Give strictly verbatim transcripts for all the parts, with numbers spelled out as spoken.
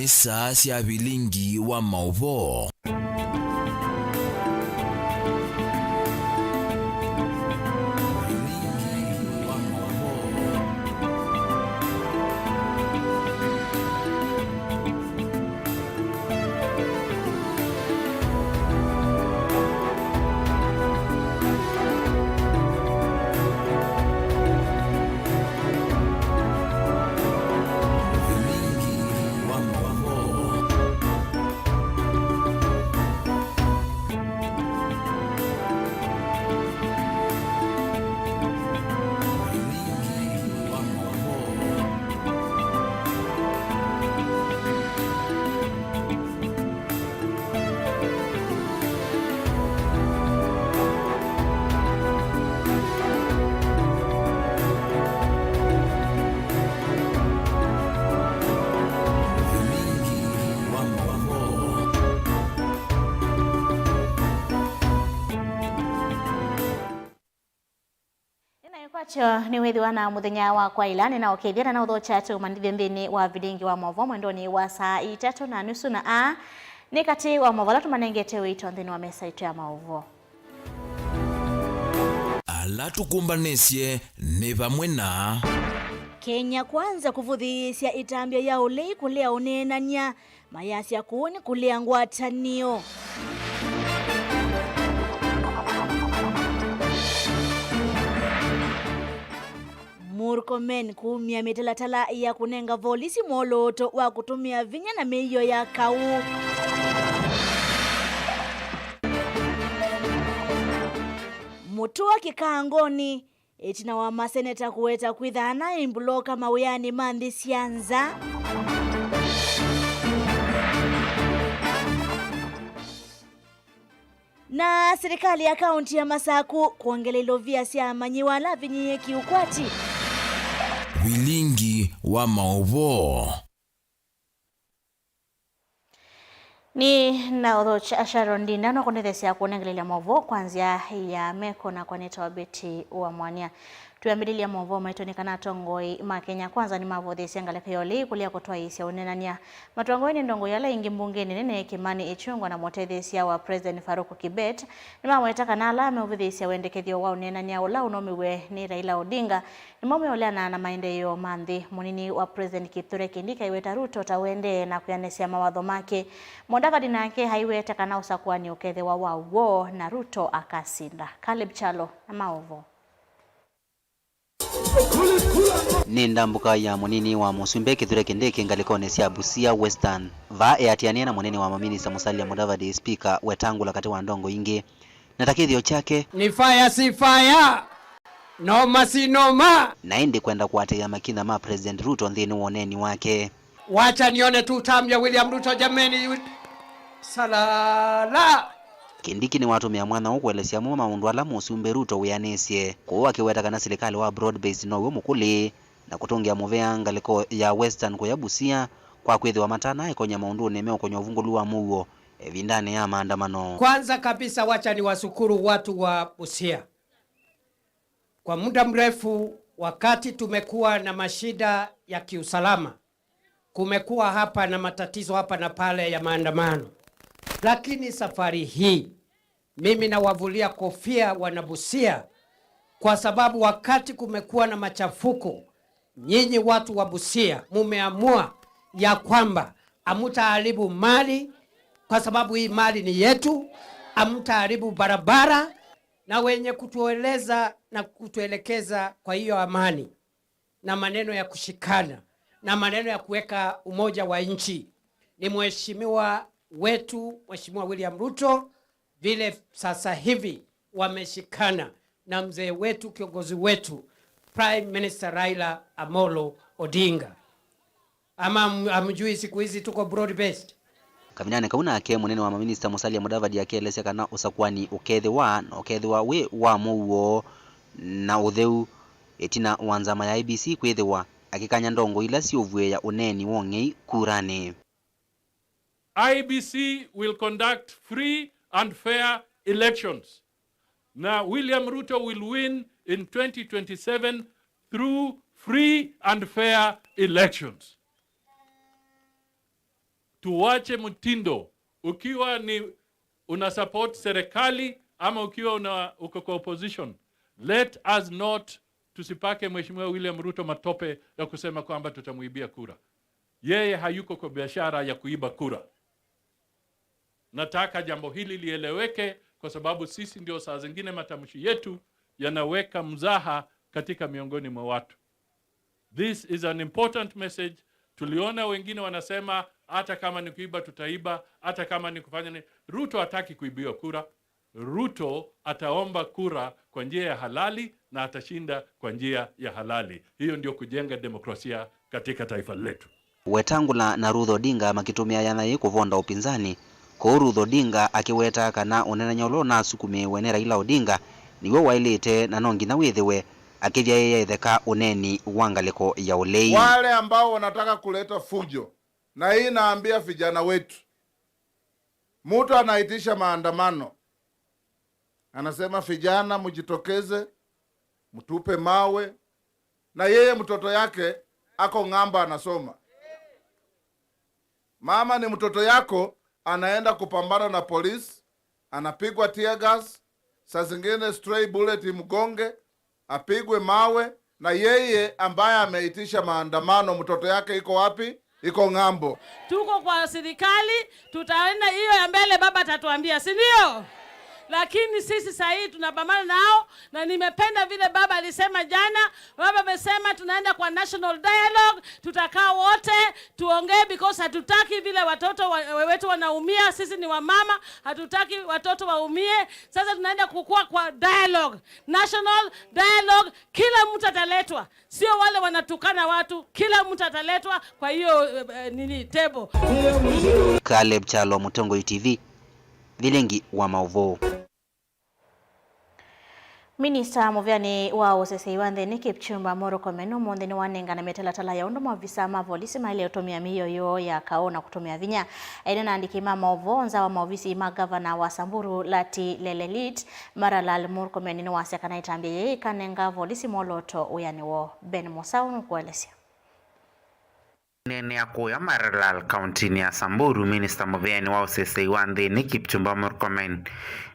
Nĩ saa sya vilingi wa maũvoo. Vilingi wa maũvoo. Nĩnaĩkwatyo nĩwĩthĩwa na mũthenya wa kwaĩla, nĩnaũkethya na naũthokya tũmanĩthye nthĩnĩ wa vilingi wa maũvoo mwendonĩ wa saa itatũ na nusu, na aa nĩ katĩ wa maũvoo ala tũmanengete wĩito nthĩnĩ wa mesa itũ ya maũvoo. Ala tũkũmbanĩsye nĩ vamwe na Kenya Kwanza kũvũthĩĩsya ĩtambya ya ũlei kũlea ũneenany'a, mayasya kũũ nĩ kũlea ngwatanĩo. Murkomen kumya mĩtalatala ya kũnenga volisi mwolooto wa kũtũmĩa vinya na mĩio ya kaũ. Mũtũa kĩkangonĩ, ĩtina wa maseneta kũweta kwĩtha ana imbuloka mawĩanĩ ma nthĩ sya nza. Na silikalĩ ya kaũnti ya Masaku kwongela ilovia sya amanyĩw'a ala avinyĩĩe kĩũkwati. Vilingi wa maũvoo. Nĩ na ũthokya Sharon Ndinda no kũnĩthesya kũnengelelya maũvoo kwa nzĩa ya meko na kwa nĩtawa Betty wa Mwania. Twĩambĩlĩlya maũvoo maitũ nĩ kana atongoi ma Kenya Kwanza nĩmavũthĩĩsye ngalĩko ya ũlei kũlea kũtwaĩĩsya ũneenany'a. Matongoi nĩ ndongoi ala aingĩ mbungenĩ nene Kimani Ichung'wah na mũtetheesya wa President Farouk Kibet nĩmaweta kana ala meũvĩthĩĩsya wendekethyo wa ũneenany'a ũla ũnaumiw'e nĩ Raila Odinga nĩmo meũleana na maendeeo ma nthĩ. Mũnini wa President Kithure Kindiki aiweta Ruto ta ũendee na kwĩanĩsya mawatho make. Mudavadi nake aiweta kana ũsakũani ũkethĩwa wa w'o na Ruto akasinda. Caleb Kyalo na maũvoo. Nĩ ndambũka ya mũnini wa mũsumbĩ Kithure Kindiki ngalĩkonĩ sya Busia Western. Vaa eatĩanĩa na mũnini wa maminista Musalia Mudavadi, Spika Wetangula katĩ wa ndongo ingĩ. Na ta kĩthĩo kyake, ni fire si fire, noma si noma. Na ĩndĩ kwenda kũatĩĩa makinya ma President Ruto nthĩnĩ wa ũneeni wake. Wacha nione tu term ya William Ruto jameni. Salala. Kindiki nĩwatũmĩa mwanya ũũ kũelesya amwe ma maũndũ ala Mũsumbĩ Ruto wĩanĩsye, kũu akĩweta kana silikalĩ wa broad based now'o mũkũlĩ na kũtũngĩa mũvea ngalĩko ya Western kũya Busia kwa kwĩthĩwa matanaekony'a maũndũnĩ meũkony'a ũvungũlu wa mũuo ĩvindanĩ ya maandamano. Kwanza kabisa, wacha niwashukuru watu wa Busia. Kwa muda mrefu, wakati tumekuwa na mashida ya kiusalama, kumekuwa hapa na matatizo hapa na pale ya maandamano. Lakini safari hii, mimi nawavulia kofia wana Busia, kwa sababu wakati kumekuwa na machafuko, nyinyi watu wa Busia mumeamua ya kwamba hamtaharibu mali, kwa sababu hii mali ni yetu, hamtaharibu barabara, na wenye kutueleza na kutuelekeza kwa hiyo amani na maneno ya kushikana na maneno ya kuweka umoja wa nchi ni mheshimiwa wetu, Mheshimiwa William Ruto, vile sasa hivi wameshikana na mzee wetu, kiongozi wetu, Prime Minister Raila Amolo Odinga. Ama ham-, hamjui siku hizi tuko broad based? Kavindanĩ kau nake, mũnene wa maminista Musalia Mudavadi akeelesya kana ũsakũani ũkethĩwa na ũkethĩwa wĩ wa mũuo na ũtheu, ĩtina wa nzama ya I E B C kwĩthĩwa akĩkany'a ndongo ila siũvuĩĩa ũneeni wa ũng'ei kuranĩ. I E B C will conduct free and fair elections. Na William Ruto will win in twenty twenty-seven through free and fair elections. Tuwache mtindo, ukiwa ni una support serikali ama ukiwa una, uko kwa opposition, let us not, tusipake Mheshimiwa William Ruto matope ya kusema kwamba tutamuibia kura. Yeye hayuko kwa biashara ya kuiba kura. Nataka jambo hili lieleweke, kwa sababu sisi ndio saa zingine matamshi yetu yanaweka mzaha katika miongoni mwa watu. This is an important message. Tuliona wengine wanasema hata kama ni kuiba tutaiba, hata kama ni kufanya ni. Ruto hataki kuibiwa kura. Ruto ataomba kura kwa njia ya halali na atashinda kwa njia ya halali. Hiyo ndio kujenga demokrasia katika taifa letu. Wetangula na Ruth Odinga makĩtũmĩa yanya yĩĩ kũvonda ũpinzani, kũu Ruth Odinga akĩweta kana ũneenany'a ũla ũnasukumĩĩwe nĩ Raila Odinga nĩw'o waĩlĩte na no nginya wĩthĩwe akĩthyaĩĩa ĩtheka ũneeni wa ngalĩko ya ũlei. Wale ambao wanataka kuleta fujo, na hii naambia vijana wetu, mtu anaitisha maandamano, anasema, "Vijana mjitokeze, mtupe mawe," na yeye mtoto yake ako ng'ambo anasoma. Mama ni mtoto yako, anaenda kupambana na polisi, anapigwa tear gas, saa zingine stray bullet imgonge, apigwe mawe, na yeye ambaye ameitisha maandamano, mtoto yake iko wapi? Iko ng'ambo. Tuko kwa serikali, tutaenda hiyo ya mbele, baba atatuambia, si ndio? Lakini sisi saa hii tunapambana nao, na nimependa vile baba alisema jana. Baba amesema tunaenda kwa national dialogue, tutakaa wote tuongee, because hatutaki vile watoto wa, wetu wanaumia. Sisi ni wamama, hatutaki watoto waumie. Sasa tunaenda kukua kwa dialogue, national dialogue, kila mtu ataletwa, sio wale wanatukana watu, kila mtu ataletwa kwa hiyo, eh, eh, nini, table. Caleb Kyalo, Mũtongoi T V, vilingi wa maũvoo. Minista mũvĩanĩ wa ũseseĩ wa nthĩnĩ Kipchumba Murkomen ũmũnthĩ nĩwanengane mĩtalatala ya ũndũ maovisa ma volisi maĩle ũtũmĩa mĩio yoo ya kaũ na kũtũmĩa vinya. Aineena na andĩki ma maũvoo nza wa maovisi ma ngavana wa Samburu Lati Lelelit, Maralal Murkomen nĩwasya kana ĩtambya yĩĩ ĩkanenga volisi mwolooto wĩanĩ woo. Ben Musau nũkũelesya. Neenea kũya Maralal, kauntinĩ ya Samburu, minista mũvĩanĩ wa ũseseĩ wa nthĩnĩ Kipchumba Murkomen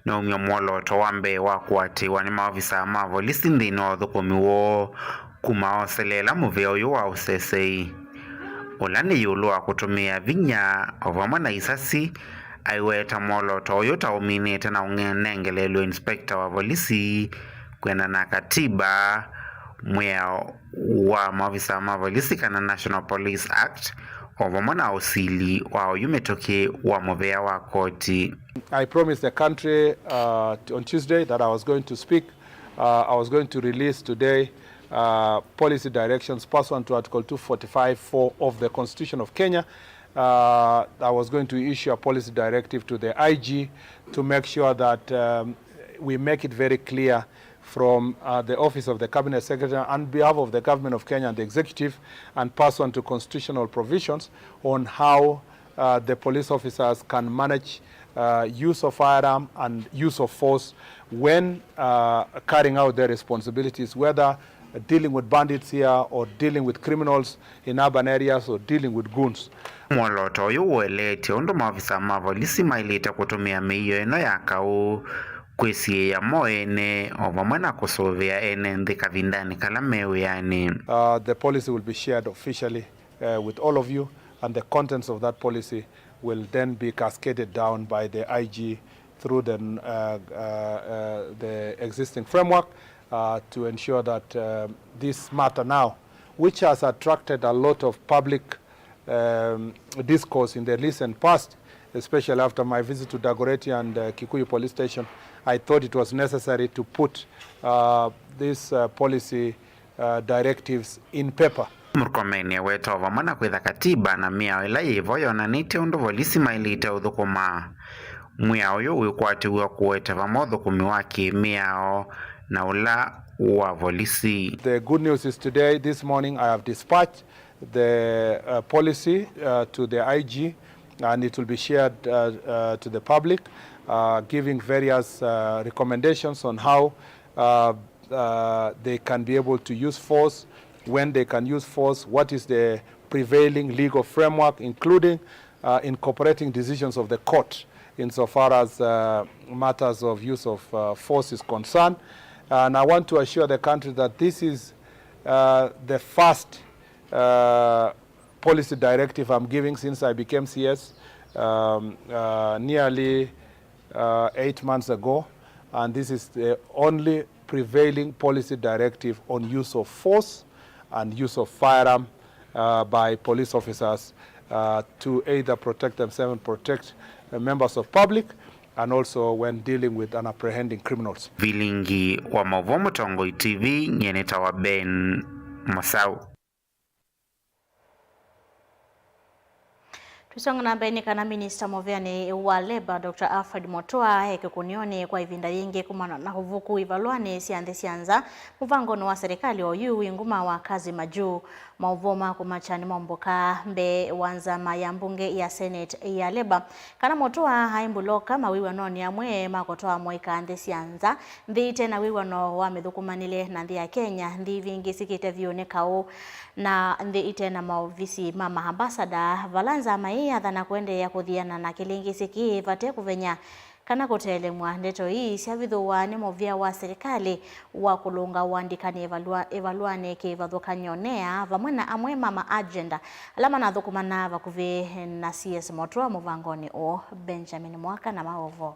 nĩwaumya mwolooto wa mbee wa kũatĩĩwa nĩ maovisa ma volisi nthĩnĩ wa ũthũkũmi woo kuma oseleela mũvĩa ũyũ wa ũseseĩ, ũla nĩ ĩũlũ wa kũtũmĩa vinya o vamwe na isasi. Aiweta mwolooto ũyũ ta ũminĩte na ũnengelelw'e inspector wa volisi kwĩana na katiba, mwĩao wa maovisa ma volisi kana National Police Act, o vamwe na ũsili wa oyu mĩtũkĩ wa mũvĩa wa koti. I promised the country, uh, t-, on Tuesday that I was going to speak. Uh, I was going to release today, uh, policy directions pursuant to Article two forty-five four of the Constitution of Kenya. Uh, I was going to issue a policy directive to the I G to make sure that, um, we make it very clear from, uh, the Office of the Cabinet Secretary, on behalf of the Government of Kenya and the Executive, and pursuant to constitutional provisions on how, uh, the police officers can manage, uh, use of firearm and use of force when, uh, carrying out their responsibilities, whether dealing with bandits here or dealing with criminals in urban areas or dealing with goons. Mwolooto ũyũ ũeleetye ũndũ maovisa ma volisi maĩlĩte kũtũmĩa mĩio ĩno ya kaũ kwĩsiĩĩa mo ene, o vamwe na kũsũvĩa ene nthĩ kavindanĩ kala me wĩanĩ. Uh, the policy will be shared officially, uh, with all of you, and the contents of that policy will then be cascaded down by the I G through the, uh, uh, uh, the existing framework, uh, to ensure that, uh, this matter now, which has attracted a lot of public, um, discourse in the recent past, especially after my visit to Dagoretti and, uh, Kikuyu Police Station, I thought it was necessary to put, uh, this, uh, policy, uh, directives in paper. Murkomen eweta o vamwe na kwĩtha katiba na mĩao ĩla yĩvo yonanĩtye ũndũ volisi maĩlĩte ũthũkũma. Mwĩao ũyũ wĩkwatĩw'a kũete vamwe ũthũkũmi wa kĩ-mĩao na ũla wa volisi. The good news is today, this morning, I have dispatched the, uh, policy, uh, to the I G, and it will be shared, uh, uh, to the public, uh, giving various, uh, recommendations on how, uh, uh, they can be able to use force, when they can use force, what is the prevailing legal framework, including, uh, incorporating decisions of the court insofar as, uh, matters of use of, uh, force is concerned. And I want to assure the country that this is, uh, the first, uh, policy directive I'm giving since I became C S, um, uh, nearly, uh, eight months ago, and this is the only prevailing policy directive on use of force and use of firearm, uh, by police officers, uh, to either protect themselves and protect, uh, members of public, and also when dealing with and apprehending criminals. Vilingi wa Mauvoo Mũtongoi T V, nyie nĩtawa Ben Mũsau. Tũsonga na mbee nĩ kana minista mũvĩanĩ wa Labour, Doctor Alfred Mutua, e kĩkũnĩonĩ kwa ĩvinda yĩngĩ kumana na ũvuku ivalũanĩ sya nthĩ sya nza mũvangonĩ wa serikali oyu wĩ nguma wa Kazi Majuu. Maũvoo ma kũmakya nĩmaumbũka mbee wa nzama ya mbunge ya Senate ya Labour kana Mutua aĩ mbuloka mawĩw'anonĩ amwe ma kũtwaa mũika nthĩ sya nza, nthĩ ite na wĩw'ano wa mĩthũkũmanĩle na nthĩ ya Kenya, nthĩ ivĩngĩsĩkĩte vyũ nĩ kaũ, na nthĩ ite na maovisi ma maambasada, vala nzama ĩĩ yathana kũendeea kũthiana na kĩlĩngĩsĩ kĩĩ vate kũvenya kana kũtelemw'a. Ndeto ii syavithũwa nĩ mũvĩa wa silikalĩ wa kũlũnga ũandĩkani ĩvalũa-, ĩvalũanĩ kĩvathũkany'o NEA, vamwe na amwe ma maagenda ala manathũkũmana vakuvĩ na C S Mutua mũvangonĩ ũũ. Benjamin Mwaka na maũvoo.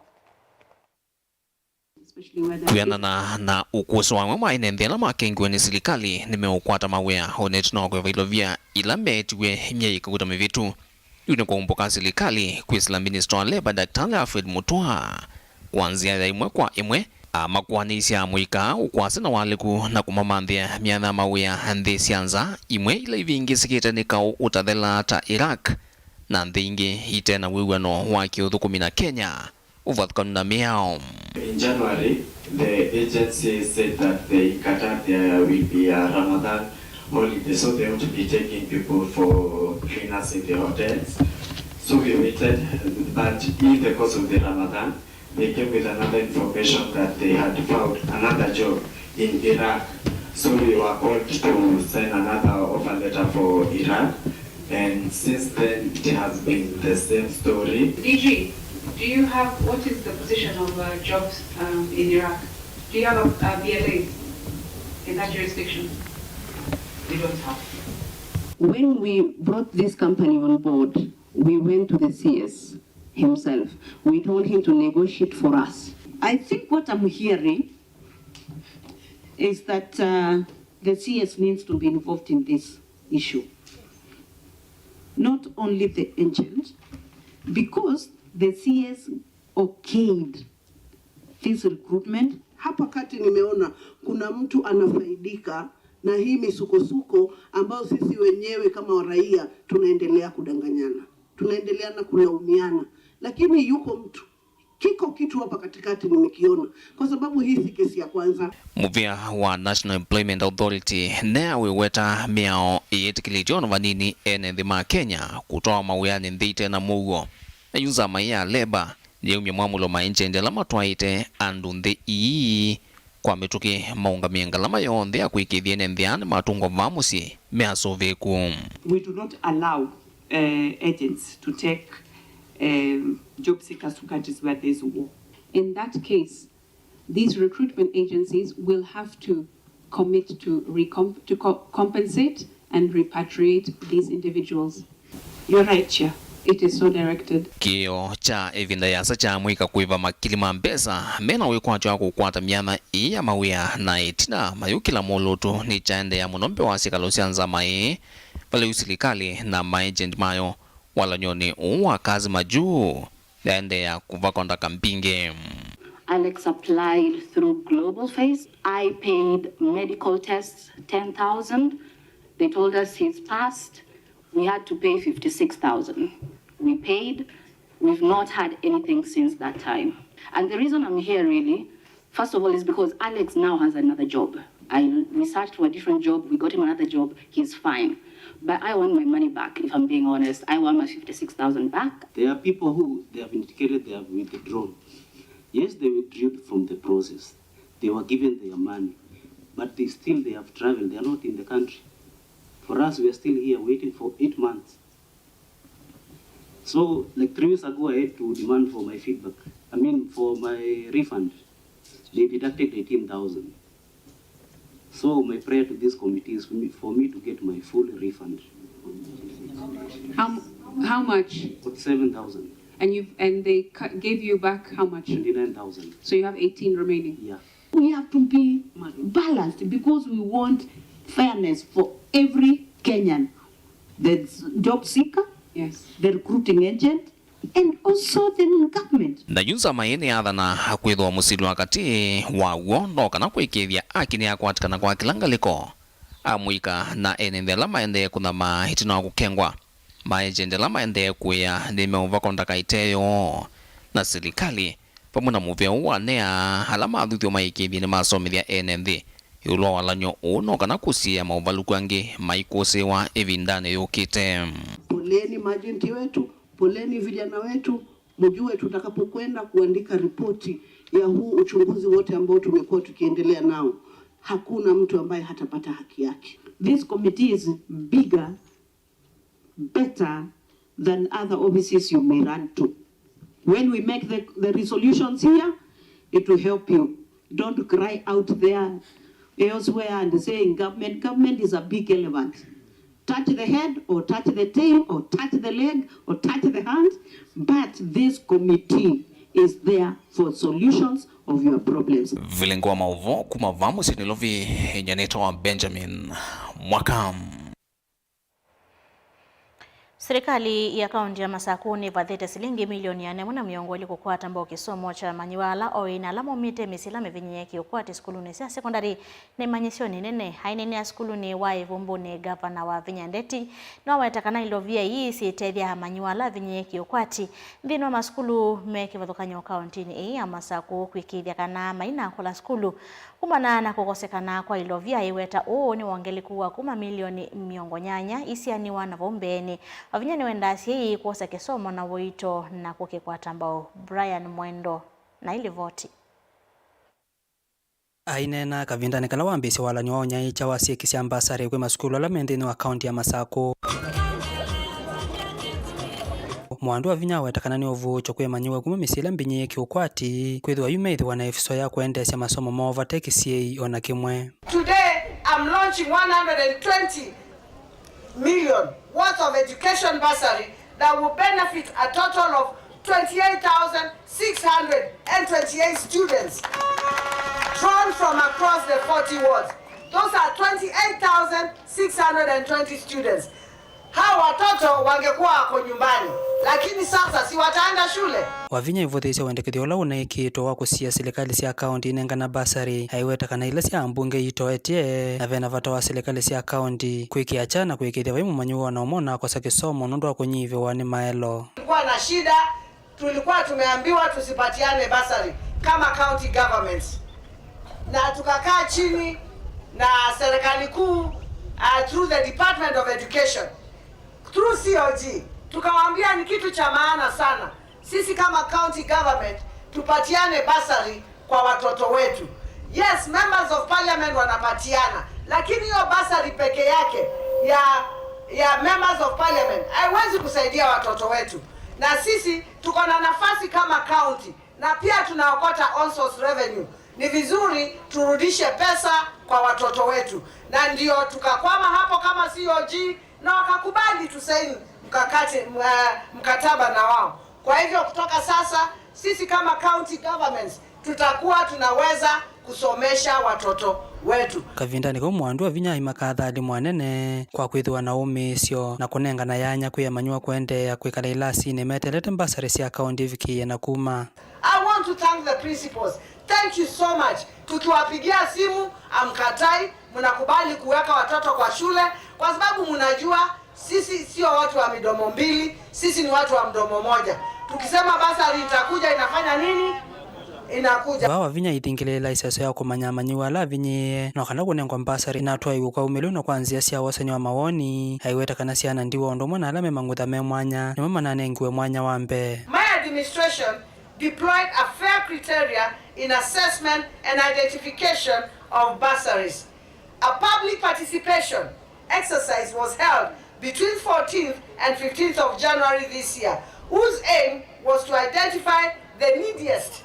Kwĩanana na ũkũsĩ wa amwe ma ene nthĩ ala makengiwe nĩ silikalĩ, nĩmeũkwata mawĩa o na ĩtina wa kũĩva ilovia ila meetiwe myei kauta mĩvĩtu. Yu nĩ kwaumbũka silikalĩ kwĩsĩla minista wa Labour, Daktari Alfred Mutua, kwa nzĩa ya ĩmwe kwa ĩmwe, amakũanĩisye amũika ũkwasya na ũalyũku na kũmamanthĩa myanya ya mawĩa nthĩ sya nza, imwe ila ivĩngĩsĩkĩte nĩ kaũ ũtathela ta Iraq, na nthĩ ingĩ ite na wĩw'ano wa kĩũthũkũmi na Kenya. Ũvathũkanu na mĩao. In January, the agency said that they, Qatar, there will be a Ramadan holiday, so they won't be taking people for cleaners in the hotels. So we waited, but in the course of the Ramadan, they came with another information that they had found another job in Iraq. So we were called to sign another offer letter for Iraq. And since then, it has been the same story. D G, do you have, what is the position of, uh, jobs, um, in Iraq? Do you have a, a B L A in that jurisdiction? We don't have. When we brought this company on board, we went to the C S himself. We told him to negotiate for us. I think what I'm hearing is that, uh, the C S needs to be involved in this issue. Not only the agent, because the C S okayed this recruitment. Hapa kati nimeona kuna mtu anafaidika na hii misukosuko ambayo sisi wenyewe kama raia tunaendelea kudanganyana, tunaendelea na kulaumiana, lakini yuko mtu Kiko kitu hapa katikati nimekiona, kwa sababu hii si kesi ya kwanza. Mũvĩa wa National Employment Authority NEA wĩweta mĩao ĩyĩtĩkĩlĩtye ona vanini ene nthĩ ma Kenya kũtwawa mawĩanĩ nthĩ ite na mũuo. Na yu nzama ya Labour nĩyaumya mwamũlo maenjendi ala matwaĩte andũ nthĩ ii kwa mĩtũkĩ maũngamĩe ngalama yonthe ya kwĩkĩĩthya ene nthĩ aa nĩmatũngwa vaa mũsyĩ measũvĩĩku. We do not allow, uh, agents to take, um, job seekers to countries where there is war. In that case, these recruitment agencies will have to commit to recomp-, to co-, compensate and repatriate these individuals. You're right, Chair. It is so directed. Kĩĩo kya ĩvinda yĩasa kya amũika kũĩva makili ma mbesa me na wĩkwatyo wa kũkwata myanya ĩĩ ya mawĩa na ĩtina mayũkĩla mũlũtũ nĩkyaendeea mũno mbee wa syĩkalo sya nzama ĩĩ, vala yu silikalĩ na maagent mayo walany'onĩ ũũ wa Kazi Majuu yaendeea kũvakwa ndaka mbingĩ. Alex applied through Global Face. I paid medical tests, ten thousand. They told us he's passed. We had to pay fifty-six thousand. We paid. We've not had anything since that time. And the reason I'm here really, first of all, is because Alex now has another job. I researched for a different job. We got him another job. He's fine. But I want my money back, if I'm being honest. I want my fifty-six thousand back. There are people who they have indicated they have withdrawn. Yes, they withdrew from the process. They were given their money. But they still, they have traveled. They are not in the country. For us, we are still here waiting for eight months. So, like, three weeks ago, I had to demand for my feedback. I mean, for my refund. They deducted eighteen thousand. So, my prayer to this committee is for me, for me to get my full refund. How, how much? Forty-seven thousand. And you and they cu- gave you back how much? Twenty-nine thousand. So you have eighteen remaining. Yeah. We have to be balanced because we want fairness for every Kenyan, the job seeker, Yes. the recruiting agent, and also the government. Na yu nzama ĩĩ nĩyathana kwĩthĩwa mũsili wa katĩ waw'o no kana kũĩkĩĩthya aki nĩyakwatĩkana kwa kĩla ngalĩko, amũika na ene nthĩ ala maendee kũnyamaa ĩtina wa kũkengwa. Maejendi ala maendee kũĩa nĩmeũvakwa ndakaite yoo, na silikalĩ vamwe na mũvĩa ũũ wanea ala mathuthw'a maĩkĩĩthye nĩmasomethya ene nthĩ ĩũlũ wa walany'o ũũ no kana kũsiĩĩa maũvalũku angĩ maikũsĩĩwa ĩvindanĩ yũkĩte. Poleni maajenti wetu, poleni vijana wetu. Mjue tutakapokwenda kuandika ripoti ya huu uchunguzi wote ambao tumekuwa tukiendelea nao, hakuna mtu ambaye hatapata haki yake. This committee is bigger, better than other offices you may run to. When we make the, the resolutions here, it will help you. Don't cry out there elsewhere and saying government, government is a big elephant. Touch the head or touch the tail or touch the leg or touch the hand, but this committee is there for solutions of your problems. Vilingi wa maũvoo kuma vaa mũsyĩ Nairobi, nyie nĩtawa Benjamin Mwaka. Silikalĩ ya kaũntĩ ya Masakũ nĩvathĩte silingi milioni ĩana ĩmwe na mĩongo ĩlĩ kũkwata mbau kĩsomo kya amanyĩw'a ala oĩ na ala maumĩte mĩsyĩ ĩla mĩvinyĩĩe kĩũkwati sukulunĩ sya sekondalĩ na imanyĩsyonĩ nene. Aineenea sukulunĩ wa Ĩvumbũnĩ, Ngavana Wavinya Ndeti nĩwaweta kana ilovia ii syĩtethya amanyĩw'a ala avinyĩĩe kĩũkwati nthĩnĩ wa masukulu me kĩvathũkany'o kaũntĩnĩ ĩĩ ya Masakũ kwĩkĩĩthya kana mainakũla sukulu. Kumana na kũkosekana kwa ilovia, aiweta ũũ nĩ wongeleku wa kuma milioni mĩongo nyanya isianĩwa na vau mbeenĩ. Wavinya nĩwendaa asyai kwosa kĩsomo na ũito na kũkĩkwata mbau. Brian Mwendo na ĩlivoti. Aineena kavindanĩ kala wambĩĩsye walany'o wa ũnyaĩĩkya wa syĩki sya mbasarĩ kwĩ masukulu ala me nthĩnĩ wa kaũntĩ ya Masakũ, Mwandu Wavinya aweta kana nĩ ũvuũkyo kwĩ amanyĩw'a kuma mĩsyĩ ĩla mĩvinyĩĩe kĩũkwati kwĩthĩwa yu meĩthĩwa na ĩvuso ya kũendeesya masomo moo vate kĩsiĩĩi o na kĩmwe. Today, I'm launching one hundred and twenty million worth of education bursary that will benefit a total of twenty-eight thousand six hundred and twenty-eight students drawn from across the forty wards. Those are twenty-eight thousand six hundred and twenty students. Hawa watoto wangekuwa wako nyumbani, lakini sasa si wataenda shule? Wavinya aivũthĩĩsya wendekethyo ũla ũnaĩkĩĩtwe wa kũsiĩĩa silikalĩ sya kaũntĩ inengana mbasarĩ. Aiweta kana ila sya ambunge itoetye, na ve na vata wa silikalĩ sya kaũntĩ kwĩkĩa kya na kũĩkĩĩthya vai mũmanyĩw'a o na ũmwe ũnakosa kĩsomo nũndũ wa kũnyivĩwa nĩ maelo. Kulikuwa na shida, tulikuwa tumeambiwa tusipatiane bursary kama county governments, na tukakaa chini na serikali kuu, uh, through the Department of Education, through C O G, tukawaambia ni kitu cha maana sana sisi kama county government tupatiane bursary kwa watoto wetu. Yes, members of parliament wanapatiana, lakini hiyo bursary peke yake ya, ya members of parliament haiwezi kusaidia watoto wetu, na sisi tuko na nafasi kama county na pia tunaokota own source revenue. Ni vizuri turudishe pesa kwa watoto wetu, na ndio tukakwama hapo kama C O G, na wakakubali tusaini mkakati, mwa-, mkataba na wao. Kwa hivyo kutoka sasa sisi kama county governments tutakuwa tunaweza kusomesha watoto wetu. Kavindanĩ kau Mwandu Wavinya aimaka athali mwanene kwa kwĩthĩwa na ũmĩĩsyo na kũnengana yanya kwĩ amanyĩw'a kũendeea kwĩkala ilasinĩ meteelete mbasarĩ sya kaũntĩ ivikĩĩe na kuma. I want to thank the principals. Thank you so much. Tukiwapigia simu, amkatai, mnakubali kuweka watoto kwa shule kwa sababu mnajua sisi sio watu wa midomo mbili, sisi ni watu wa mdomo moja. Tukisema bursary itakuja, inafanya nini? Inakuja. Vaa Wavinya aithingĩlĩĩla ĩseso ya kũmanya amanyĩw'a ala avinyĩĩe no kana kũnengwa mbasarĩ inatwaĩw'e kwa ũmĩlĩu na kwa nzĩa sya wosany'a wa mawoni. Aiweta kana syana ndiwa ũndũ ũmwe na ala me mang'utha me mwanya nĩmo mananengiwe mwanya wa mbee. My administration deployed a fair criteria in assessment and identification of bursaries. A public participation exercise was held between fourteenth and fifteenth of January this year, whose aim was to identify the neediest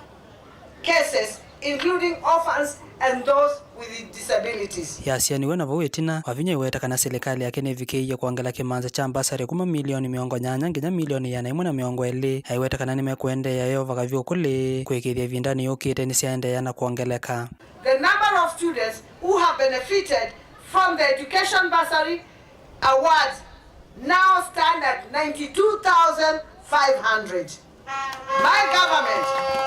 cases, including orphans and those with disabilities. Yasianiwe na vau ĩtina, Wavinya aiweta kana silikalĩ yake nĩvikĩĩie kwongela kĩmanza kya mbasarĩ kuma milioni mĩongo nyanya nginya milioni ĩana ĩmwe na mĩongo ĩlĩ. Aiweta kana nĩmekũendeea yo vakavyũ kũlĩ kwĩkĩĩthya ĩvindanĩ yũkĩte nĩsyaendeea na kwongeleka. The number of students who have benefited from the education bursary awards now stand at ninety-two thousand five hundred. My government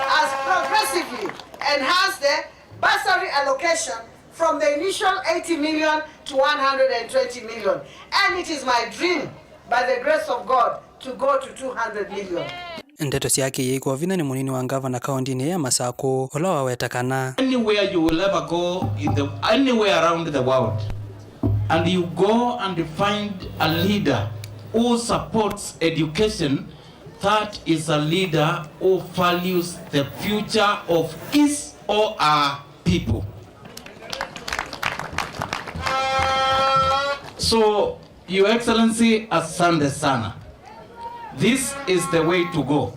has progressively enhanced the bursary allocation from the initial eighty million to one hundred and twenty million, and it is my dream, by the grace of God, to go to two hundred million. Ndeto syake iĩkwa vinya nĩ mũnini wa ngavana kaũntĩnĩ ya Masakũ, ũla waweta kana, Anywhere you will ever go in the, anywhere around the world, and you go and find a leader who supports education, that is a leader who values the future of his or her people. So, Your Excellency, asante sana. This is the way to go.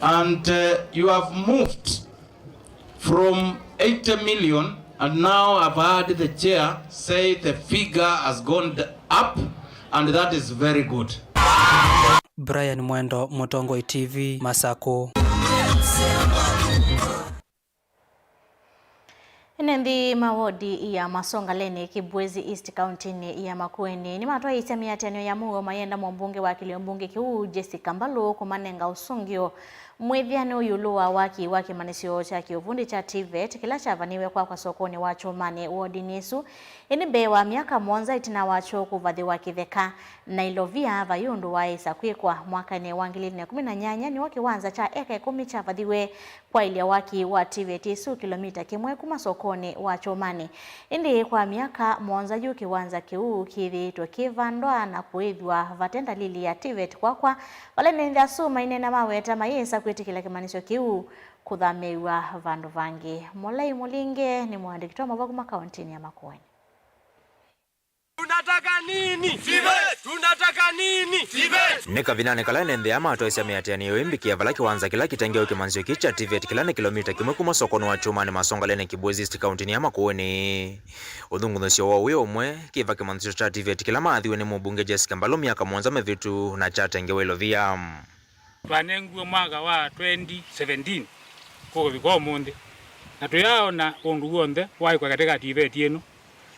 And, uh, you have moved from eighty million, and now I've heard the chair say the figure has gone d-, up, and that is very good. Brian Mwendo, Mũtongoi T V, Masakũ. Ene nthĩ ma wodi ya Masongaleni, Kibwezi East, kaũntĩnĩ ya Makueni, nĩmatwaĩĩsya mĩatĩanĩo ya mũuo mayenda mũmbunge wa kĩlio mbunge kĩu, Jessica Mbalu, kũmanenga ũsũngĩo mwĩthĩanĩo ĩũlũ wa waki wa kĩmanyĩsyo kya kĩũvundi kya TVET kĩla kyavanĩĩwe kwakwa sokonĩ wa Kyũmanĩ wodinĩ ĩsu. Ĩndĩ mbee wa myaka mũonza ĩtina wakyo kũvathĩwa kĩtheka na ilovia vai ũndũ waaĩsa kwĩkwa, mwakanĩ wa ngili ilĩ na ĩkũmi na nyanya nĩw'o kĩwanza kya eka ĩkũmi kyavathiwe kwaĩlya waki wa TVET ĩsu kĩlomita kĩmwe kuma sokonĩ wa Kyũmanĩ. Ĩndĩ kwa myaka mũonza yu kĩwanza kĩu kĩthĩĩtwe kĩvandwa na kũĩthw'a vate ndalili ya TVET kwakwa, vala ene nthĩ asu maineena maweta mayĩsa kwĩtĩkĩla kĩmanyĩsyo kĩu kũthamĩĩw'a vandũ vangĩ. Molei Mũlinge nĩ mũandĩki wa maũvoo kuma kaũntĩnĩ ya Makueni. Tunataka nini? TVET! Tunataka nini? TVET! Nĩ kavindanĩ kala ene nthĩ aa matwaĩsya mĩatĩanĩo ĩmbĩkĩa vala kĩwanza kĩla kĩtengewe kĩmanyĩsyo kĩĩ kya TVET kĩla nĩ kĩlomita kĩmwe kuma sokonĩ wa Kyũmanĩ Masongaleni, Kibwezi East, kaũntĩnĩ ya Makueni. Ũthũngũthĩsyo woo wĩ ũmwe kĩva kĩmanyĩsyo kya TVET kĩla maathiwe nĩ mũmbunge Jessica Mbalu myaka mũonza mĩvĩtu na kyatengewe ilovia. Twanengiwe mwaka wa twenty seventeen kũvika ũmũnthĩ, na tũyaaona ũndũ w'onthe waĩkwa katĩ ka TVET ĩno,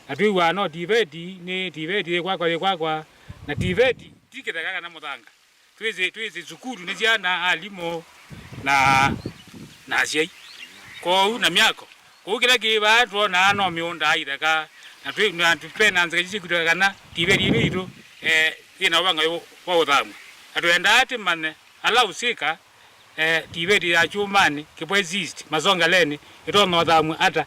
na twĩw'aa no TVET nĩ TVET, yĩ kwakwa, yĩ kwakwa, na TVET ti kĩtheka kana mũthanga. Twĩsĩ, twĩsĩ sukulu nĩ syana, alimũ, na, na asyai. Kwoou na myako. Kũu kĩla kĩ vaa twonaa no mĩũnda itheka, na twĩ, na twĩ, ve na nzika isu syĩkwĩtĩka kana TVET ĩno yitũ, eh, yĩ na ũvanga ũyũ wa ũthamw'a. Na twendaa tũmanye ala ũsika, eh, TVET ya Kyũmanĩ, Kibwezi East, Masongaleni, ĩtonya ũthamw'a ata.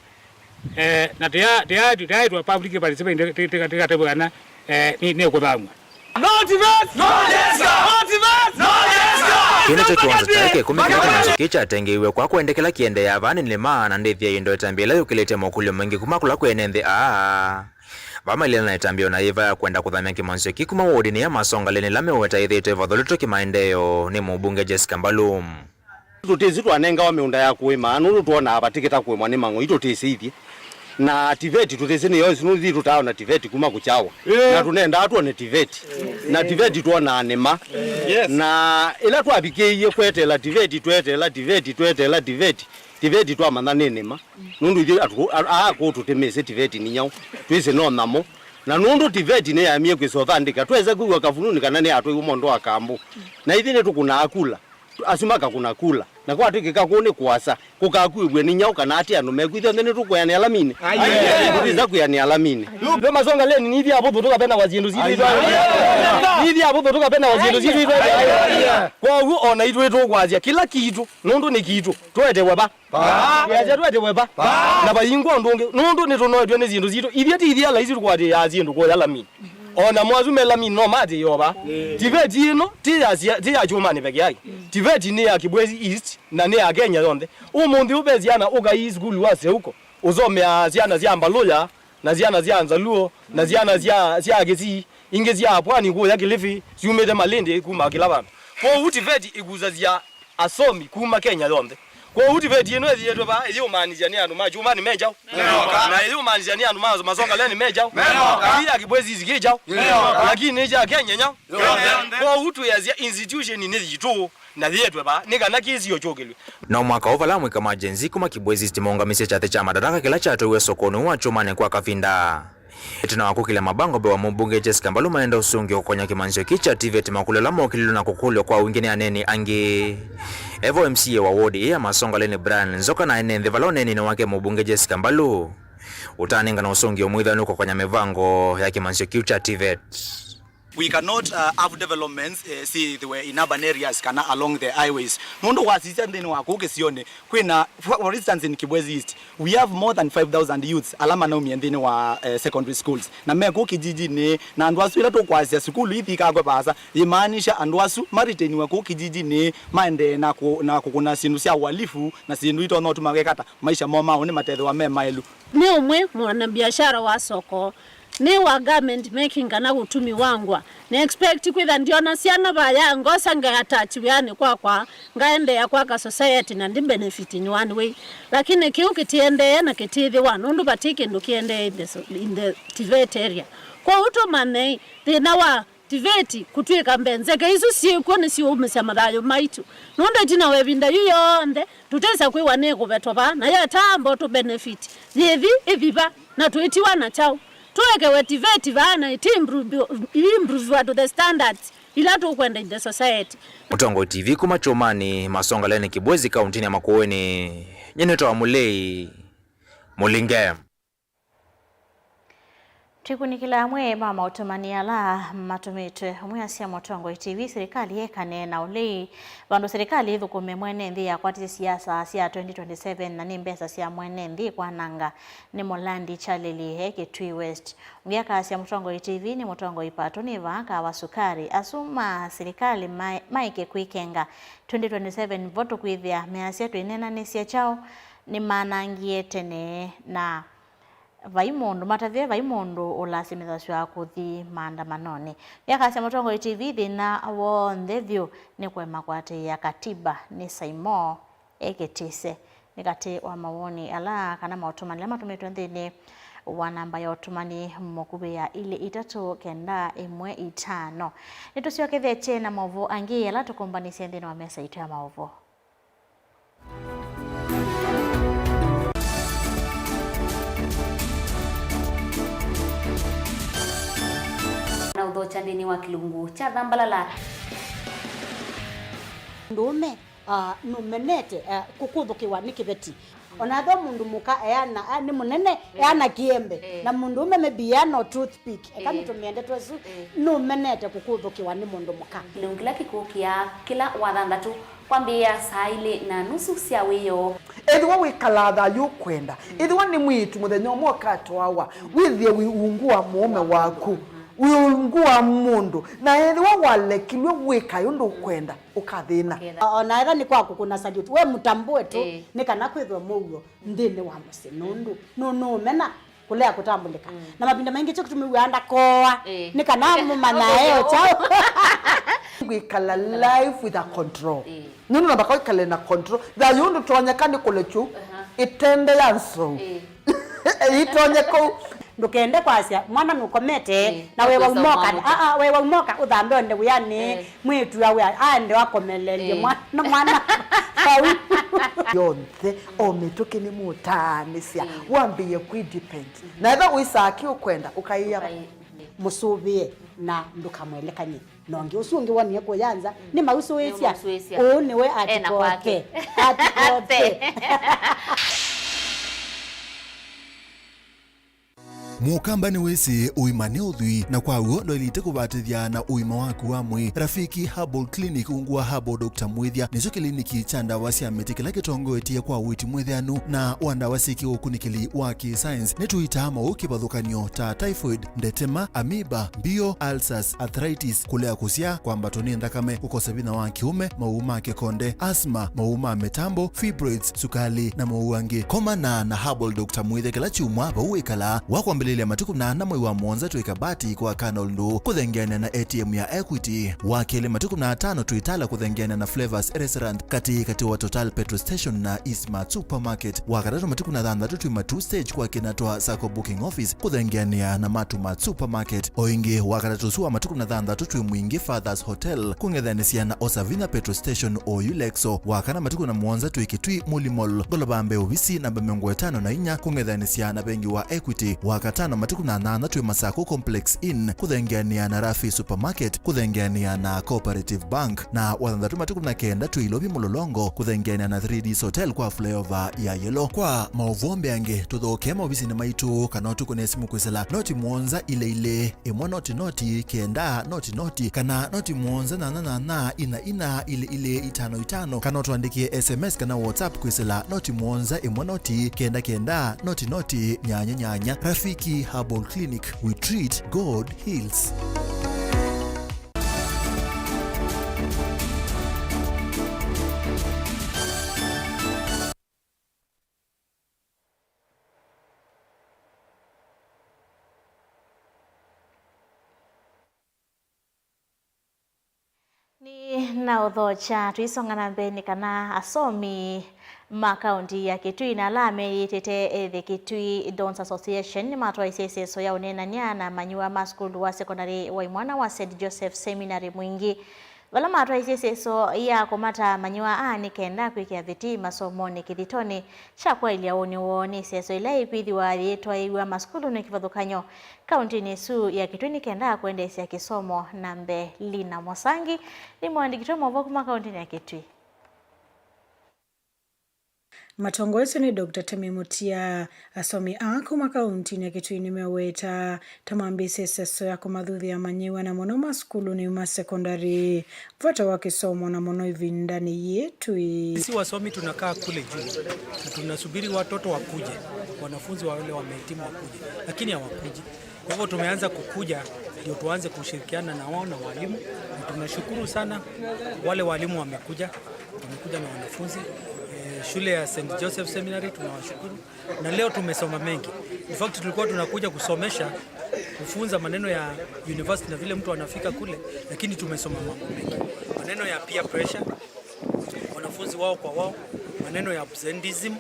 Eh, na tĩa, tĩa, tĩaĩtwa public participation, tĩ-, tĩ-, tĩ-, tĩkatavw'a kana, eh, nĩ, nĩ kũthamw'a. No TVET! No Jessica! No TVET! No Jessica! Kĩĩ nĩkyo kĩwanza kya eka ĩkũmi kĩla kĩmanyĩsyo kĩĩ kyatengeiwe kwa kwendekela kĩendeea vaa nĩ nĩma, na ndĩthĩa ĩndo ĩtambya ĩla yũkĩlĩtye mokũlyo maingĩ kuma kũla kwĩ ene nthĩ aa. Vaa mailĩla na ĩtambya o na yĩva ya kwenda kũthamya kĩmanyĩsyo kĩĩ kuma wodinĩ ya Masongaleni ĩla meweta yĩthĩĩtwe ĩvathũlĩtwe kĩmaendeeo nĩ mũmbunge Jessica Mbalu. Tũtĩsĩ twanengawa mĩũnda ya kũĩma, nũndũ twonaa vatĩkĩta kũĩmwa nĩ mang'oi, tũtĩsĩ ithyĩ. Na TVET tũtĩsĩ nĩyo ĩsu, nũndũ ithyĩ tũtaona TVET kuma kũkyawa. Ĩĩ. Na tũnendaa twone TVET. Na TVET twonaa nĩma. Yes. Na ĩla twavikĩie kweteela TVET, tweteela TVET, tweteela TVET, TVET twamanya nĩ nĩma. Nũndũ ithyĩ atũ-, a-, aa kũũ tũtĩmĩsĩ TVET nĩ nyaũ. Twĩsĩ no nyamũ. Na nũndũ TVET nĩyaemie kwĩsa ũthandĩka, twesa kwĩw'a Kavuluni kana nĩyatwaiwe mondo wa kambũ. Na ithyĩ nĩtũkũnaa kula. Asu makakũna kula. Na kwatw'ĩkĩka kũu nĩ kũasa, kũkakuĩw'e nĩ nyaũ kana atĩ andũ mekwĩthya onthe nĩtũkwĩanĩa laminĩ? Aye. Tũtĩsa kwĩanĩa laminĩ. Lũ Masongaleni nĩ ithyĩ avũthũ tũkapenawa syĩndũ sitũ itwaĩ. Aye. Nĩ ithyĩ avũthũ tũkapenawa syĩndũ sitũ itwaĩ. Aye. Kwoou o naitũ nĩtũkwasya kĩla kitũ, nũndũ nĩ kitũ, tũetewe va? Vaa. Twĩasya tũetewe va? Vaa. Na vayingwa ũndũ ũngĩ, nũndũ nĩtũnoetw'e nĩ syĩndũ sitũ. Ithyĩ ti ithyĩ ala isu tũkwatĩĩaa syĩndũ kũya laminĩ. O namo asu me laminĩ no maatĩĩe o vaa. Ĩĩ. TVET ĩno ti ya sia-, ti ya Kyũmanĩ peke yake. TVET nĩ ya Kibwezi East na nĩ ya Kenya yonthe. Ũmũnthĩ ũũ ve syana ũkai sukulu wa Seuko, ũsomea syana sya Mbaluya, Na syana sya Nzaluo, na syana sya, sya Kisii, ingĩ sya Pwani kũya Kilifi, syumĩte Malindi kuma kĩla vandũ. Kwoou TVET ĩkusasya asomi kuma Kenya yonthe. Kwoou TVET ĩno ĩthiĩtwe vaa, ĩyĩũmaanisya nĩ andũ ma Kyũmanĩ me kyaũ? Menoka. Na ĩyĩũmaanisya nĩ andũ ma Masongaleni me kyaũ? Menoka. Ĩĩ ya Kibwezi kĩ kyaũ? Menoka. Lakini nĩ kya Kenya nyaũ? Yonthe. Kwoou twĩasya institution nĩ yitũ. Na yĩtwe vaa, nĩ kana kĩsio kyũkĩlw'e. No mwaka ũũ vala amũika ma Gen Z kuma Kibwezi East maũngamisye kyathĩ kya Madaraka kĩla kyatwaiwe sokonĩ wa Kyũmanĩ kwa kavinda. Ĩtina wa kũkĩlya mabango mbee wa mũmbunge Jessica Mbalu maenda ũsũngĩo kũkonya kĩmanyĩsyo kĩĩ kya TVET, makũlyo ala mokĩlilwe na kũkũlw'a kwa wingĩ nĩ aneeni angĩ. Evo MCA wa ward ĩĩ ya Masongaleni Brian Nzoka na ene nthĩ vala ũneeninĩ wake mũmbunge Jessica Mbalu ũtanengana ũsũngĩo mwĩthanu kũkonya mĩvango ya kĩmanyĩsyo kĩu kya TVET. We cannot, uh, have developments, eh, syĩthĩwe in urban areas kana along the highways. Nũndũ wasisya nthĩnĩ wa kũu kĩsionĩ, kwĩna, for, for instance, in Kibwezi East, we have more than five thousand youths ala manaumie nthĩnĩ wa, eh, secondary schools. Na me kũu kijijinĩ, na andũ asu ĩla tũkwasya sukulu ithi ikakwe vaasa, yĩmaanisha andũ asu maretainiwe kũu kijijinĩ maendee na kũ-, na kũkũna syĩndũ sya ũhalifu na syĩndũ itonya ũtuma wekata maisha moo ma ũnĩ matethĩwa me maĩlu. Nĩ ũmwe mwanabiashara wa soko. Nĩ wa garment making kana ũtumi wa ngũa. Na expect kwĩtha ndiona syana vaya, ngosa nga attach wĩanĩ kwakwa, ngaendeea kwaka society na ndi benefit in one way. Lakini kĩu kĩtiendee na kĩtithĩwa, nũndũ vati kĩndũ kĩendee in the so-, in the TVET area. Kwoou tũmanye thĩna wa TVET kũtw'ĩka mbee, nzeke isu syĩkw'o nĩsiũũmĩsya mathayũ maitũ. Nũndũ ĩtina wa ĩvinda yu yonthe, tũtesa kwĩwa nĩkũvetwa vaa, na yetaamba ũtũ benefit. Yĩthi, ĩthi va, na tũitiwa na kyaũ? Tũekewe TVET vaa na ĩti improve-, improviwa to the standards ila tũkwenda in the society. Mũtongoi TV kuma Kyũmanĩ, Masongaleni Kibwezi, kauntinĩ ya Makueni, nyie nĩtawa Mũlei Mũlinge. Twikunĩkĩla amwe ma maũtũmani ala matũmĩtwe. Ũmwe asya Mũtongoi TV, silikalĩ yĩekane na ũlei vandũ silikalĩ ĩthũkũme mwene nthĩ yakwatisye siasa sya twenty twenty-seven na nĩ mbesa sya mwene nthĩ kwananga nĩ Mũlandi Chalili e Kitui West. Ũngĩ akasya Mũtongoi TV nĩ Mũtongoi Pato nĩ vaa kawa sukari. Asu ma silikalĩ maĩ-, maĩke kwĩkenga twenty twenty-seven vo tũkwĩthĩa measya twĩneenanĩsye kyaũ nĩmanangie tene na vai mũndũ, matavye vai mũndũ ũlasimĩthasw'a kũthi maandamanonĩ. Nĩakasya Mũtongoi TV thĩna w'onthe vyũ nĩ kũema kũatĩĩa katiba nĩ Saimo e Kĩtise. Nĩ katĩ wa mawoni ala kana maũtũmani ala matũmĩtwe nthĩnĩ wa namba ya ũtũmani mũkuvĩ ya ilĩ itatũ kenda ĩmwe itano. Nĩtũsyokethetye na maũvoo angĩ ala tũkũmbanĩsye nthĩnĩ wa mesa itũ ya maũvoo. Na ũthokya nthĩnĩ wa kĩlungu kya thambalala. Mũndũũme, ah, nũmenete, ah, kũkũthũkĩwa nĩ kĩveti. Ona ethĩwa mũndũ mũka eana, ah, nĩ mũnene, eana kĩembe. Eh. Na mũndũũme maybe eana o toothpick. Eka nĩtũmĩe ndeto ĩsu, nũmenete kũkũthũkĩwa nĩ mũndũ mũka. Kĩlungu kĩla kĩkũkĩa kĩla wathanthatũ. Kwambĩĩa saa ilĩ na nusu sya wĩoo. Ethĩwa wĩkalaa thayũ ũkwenda, ethĩwa nĩ mwĩĩtu mũthenya ũmwe ũkatwawa, wĩthĩe wĩ ungu wa mũũme waku, wĩ ungu wa mũndũ, na ethĩwa walekilw'e wĩkae ũndũ ũkwenda, ũkathĩna. O na ethĩwa nĩ kwa kũkũna salute, we mũtambũe tu, ĩĩ, nĩ kana kwĩthwe mũuo nthĩnĩ wa mũsyĩ, nũndũ nũ-, nũũmena kũlea kũtambũlĩka. Mm. Na mavinda maingĩ kyo kĩtũmĩw'aa ndakoa, ĩĩ, nĩ kana mũmanyae o kyaũ. Ngwĩkala life with a control. Ĩĩ. Nũndũ namba kwa ĩkale na control. Thayũ ndũtonyeka nĩ kũlekyu, aha, ĩtende ya nsou. Ĩĩ. Ĩtonye kũu. Ndũkende kwasya, mwana nũkomete, ĩĩ, na wewa ũkĩsa umoka, ũmwamũkya. Aa, wewa umoka, ũthambe onde wĩanĩ, ĩĩ, mwĩĩtu awe aende akomelelye, ĩĩ, mwana, mwana vau. Yonthe, o mĩtũkĩ nĩmũtaanĩsya, ĩĩ, wambĩĩe kwĩ depend. Na ethĩwa wĩsaa kĩ ũkwenda, ũkaĩa. Ũkaĩ-, ĩĩ, mũsũvĩe na ndũkamwelekany'e na ũngĩ. Ũsu ũngĩ wonie kũya nza, mm, nĩmausũĩsya. Nĩmausũĩsya. Ũũ nĩwe ena kwake. Atikoke. Atikoke. Mũkamba nĩwĩsĩ ũima nĩ ũthwii, na kwa w'o ndwaĩlĩte kũvatĩthya na ũima waku wa mwĩĩ. Rafiki Herbal Clinic ungu wa Herbal Doctor Mwĩthya nĩkyo kĩliniki kya ndawa sya mĩtĩ kĩla kĩtongoetye kwa ũiiti mwĩthĩanu na wa ndawa syĩ kĩũkunĩkĩli wa kĩ-science. Nĩtũitaa maũũ kĩvathũkany'o ta typhoid, ndetema, amoeba, mbio, ulcers, arthritis, kũlea kũsyaa, kwambatwa nĩ nthakame, kũkosa vinya wa kĩũme, maũũ ma kĩkonde, asthma, maũũ ma mĩtambo, fibroids, sukalĩ, na maũũ angĩ. Komana na Herbal Doctor Mwĩthya kĩla kyumwa vau wĩkalaa. Wakwambĩlĩlya Ilya matukũ kũmi na ana mwei wa mũonza twĩ Kabati kwa Colonel Ndũ kũthengeanĩa na A T M ya Equity. Wa kelĩ matukũ kũmi na atano twĩ Tala kũthengeanĩa na Flavors Restaurant katĩ katĩ wa Total Petrol Station na Eastmart Supermarket. Wa katatũ matukũ kũmi na thanthatũ twĩ Matuu Stage kwa kĩna twa Sacco Booking Office kũthengeanĩa na Matuu Mart Supermarket. O ĩngĩ, wa katatũ ũsu wa matukũ kũmi na thanthatũ twĩ Mwingi Fathers Hotel kũng'ethanĩsya na Osavinya Petrol Station oyu Lexo. Wa kana matukũ kũmi na mũonza twĩ Kitui Muli Mall, ngolova mbee ovisi namba mĩongo ĩtano na inya kũng'ethanĩsya na vengi wa Equity. Wa katano matukũ kũmi na nyanya twĩ Masako Complex Inn kũthengeanĩa na Rafi Supermarket kũthengeanĩa na Cooperative Bank. Na wa thanthatũ matukũ kũmi na kenda twĩ Ilovi Mlolongo kũthengeanĩa na three Ds Hotel kwa flyover ya Yellow. Kwa maũvoo mbeange, tũthokee maovisinĩ maitũ kana ũtũkũne simũ kwĩsĩla noti mũonza ilĩ ilĩ ĩmwe noti noti kenda noti noti kana noti mũonza nyanya nyanya ina ina ilĩ ilĩ itano itano, kana ũtũandĩkĩe S M S kana WhatsApp kwĩsĩla noti mũonza ĩmwe noti kenda kenda noti noti nyanya nyanya. Rafiki Herbal Clinic, we treat, God heals. Nĩ na ũthokya, tũisonga na mbee nĩ kana asomi ma kaũnti ya Kitui na ala meyĩtĩte ethĩ Kitui Dons Association nĩmatwaisye ĩseso ya ũneenany'a na amanyĩw'a ma sukulu wa sekondalĩ wa imwana wa Saint Joseph Seminary Mwingi, vala matwaisye ĩseso ya kũmata amanyĩw'a aa nĩ kenda kwĩkĩa vitii masomonĩ kĩthitonĩ kya kwaĩlya ũnĩ woo. Nĩ ĩseso ĩla yĩkwĩthĩwa yĩtwaĩw'a masukulunĩ kĩvathũkany'o kaũntinĩ ĩsu ya Kitui nĩ kenda kũendeesya kĩsomo na mbee. Lina Mosangi nĩ mũandĩki witũ wa maũvoo kuma kaũntinĩ ya Kitui. Matongoeswe nĩ Doctor Temi Mutia, asomi aa kuma kaũntinĩ ya Kitui nĩmeweta ta mambĩĩsye ĩseso ya kũmathuthya amanyĩw'a na mũno masukulunĩ ma sekondalĩ vata wa kĩsomo na mũno ĩvindanĩ yĩĩ twĩ. Sisi wasomi tunakaa kule juu na tunasubiri watoto wakuje, wanafunzi wale wamehitimu wakuje, lakini hawakuji. Kwa hivyo tumeanza kukuja ndio tuanze kushirikiana na wao na walimu, na tunashukuru sana wale walimu wamekuja, wamekuja na wanafunzi. Eh, shule ya Saint Joseph Seminary tunawashukuru, na leo tumesoma mengi. In fact, tulikuwa tunakuja kusomesha, kufunza maneno ya university na vile mtu anafika kule, lakini tumesoma mambo mengi, maneno ya peer pressure, wanafunzi wao kwa wao, maneno ya absenteeism,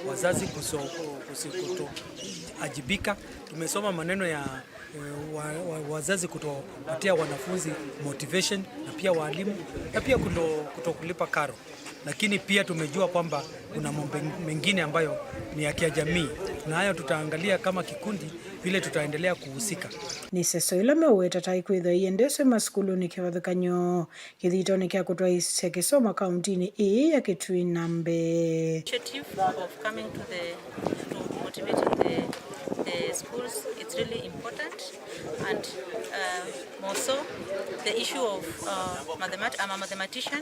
wazazi kuso-, kusi-, kutoajibika. Tumesoma maneno ya, eh, wa, wa, wazazi kutopatia wanafunzi motivation na pia walimu na pia kuto, kutokulipa karo. Lakini pia tumejua kwamba kuna mambo mengine ambayo ni ya kijamii, na hayo tutaangalia kama kikundi vile tutaendelea kuhusika. Nĩ ĩseso ĩla meũweta ta ĩkwĩthwa ĩendeswe masukulunĩ kĩvathũkany'o kĩthitonĩ kya kũtwaĩĩsya kĩsomo kaũntinĩ ĩĩ ya Kitui na mbee. Initiative of coming to the, to motivating the, the schools, it's really important, and, uh, more so the issue of, uh, mathemat-, I'm a mathematician,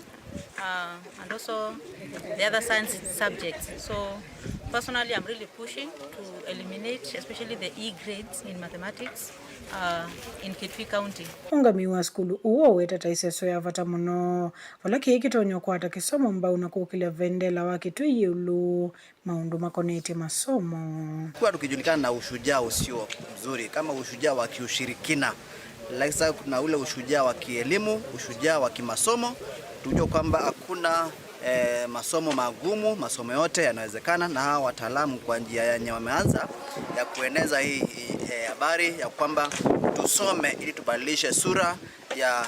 uh, and also the other science subjects. So personally, I'm really pushing to eliminate, especially the E grades in mathematics, uh, in Kitui County. Ũngamĩi wa sukulu ũũ waweta ta ĩseso ya vata mũno, vala kĩĩ kĩtonya kũkwata kĩsomo mbau na kũkĩlya vendela wa Kitui ĩũlũ maũndũ makonetye masomo. Kuwa tukijulikana na ushujaa usio mzuri, kama ushujaa wa kiushirikina, lakini sasa kuna ule ushujaa wa kielimu, ushujaa wa kimasomo, tujue kwamba hakuna, eh, masomo magumu, masomo yote yanawezekana, na hawa wataalamu kwa njia yenye wameanza ya kueneza hii, hii, eh, habari ya kwamba tusome ili tubadilishe sura ya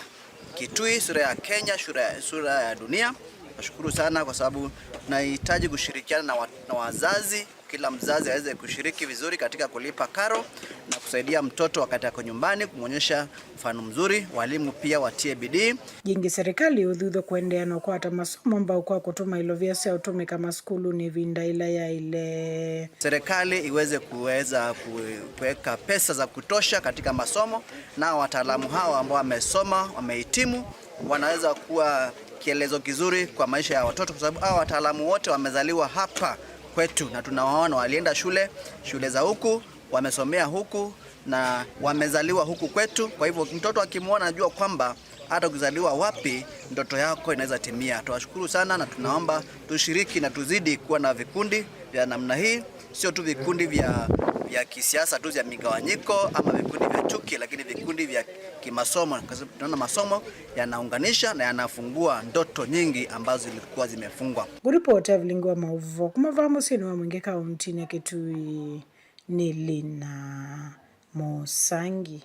Kitui, sura ya Kenya, sura ya, sura ya dunia. Nashukuru sana kwa sababu tunahitaji kushirikiana na wa-, na wazazi. Kila mzazi aweze kushiriki vizuri katika kulipa karo na kusaidia mtoto wakati ako nyumbani, kumwonyesha mfano mzuri. Walimu pia watie bidii. Yĩngĩ, serikali ĩũthuthw'a kũendeea na ũkwata masomo mbau kwa kũtũma ilovia sya ũtũmĩka masukulunĩ ĩvinda ĩla yaĩle. Serikali iweze kuweza ku-, kuweka pesa za kutosha katika masomo, na wataalamu hawa ambao wamesoma, wamehitimu, wanaweza kuwa kielezo kizuri kwa maisha ya watoto, kwa sababu hawa wataalamu wote wamezaliwa hapa kwetu na tunawaona, walienda shule, shule za huku, wamesomea huku na wamezaliwa huku kwetu. Kwa hivyo mtoto akimwona anajua kwamba hata ukizaliwa wapi, ndoto yako inaweza timia. Tunawashukuru sana na tunaomba tushiriki na tuzidi kuwa na vikundi vya namna hii, sio tu vikundi vya, vya kisiasa tu vya migawanyiko ama vikundi vya chuki, lakini vikundi vya kimasomo, kwa sababu tunaona masomo yanaunganisha na yanafungua ndoto nyingi ambazo zilikuwa zimefungwa. Ngũripota vilingi wa maũvoo kuma vaa mũsyĩnĩ wa Mwingi kauntinĩ ya Kitui nĩ Lina Mũsangi.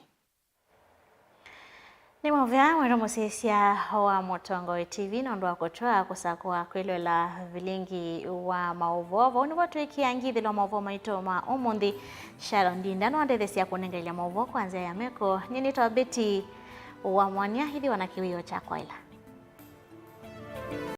Nĩ mũvea mwendwa mũsyaĩĩsya wa Mũtongoi T V nũndũ wa kũtwaa kũsakũa kwĩloela vilingi wa maũvoo. Vau nĩvo twĩkĩa ngithĩlo maũvoo maitũ ma ũmũnthĩ. Sharon Ndinda nũandetheesya kũnengelya maũvoo kwa nzĩa ya meko. Nyie nĩtawa Betty wa Mwania, ĩthĩwa na kĩwĩoo kya kwaĩla.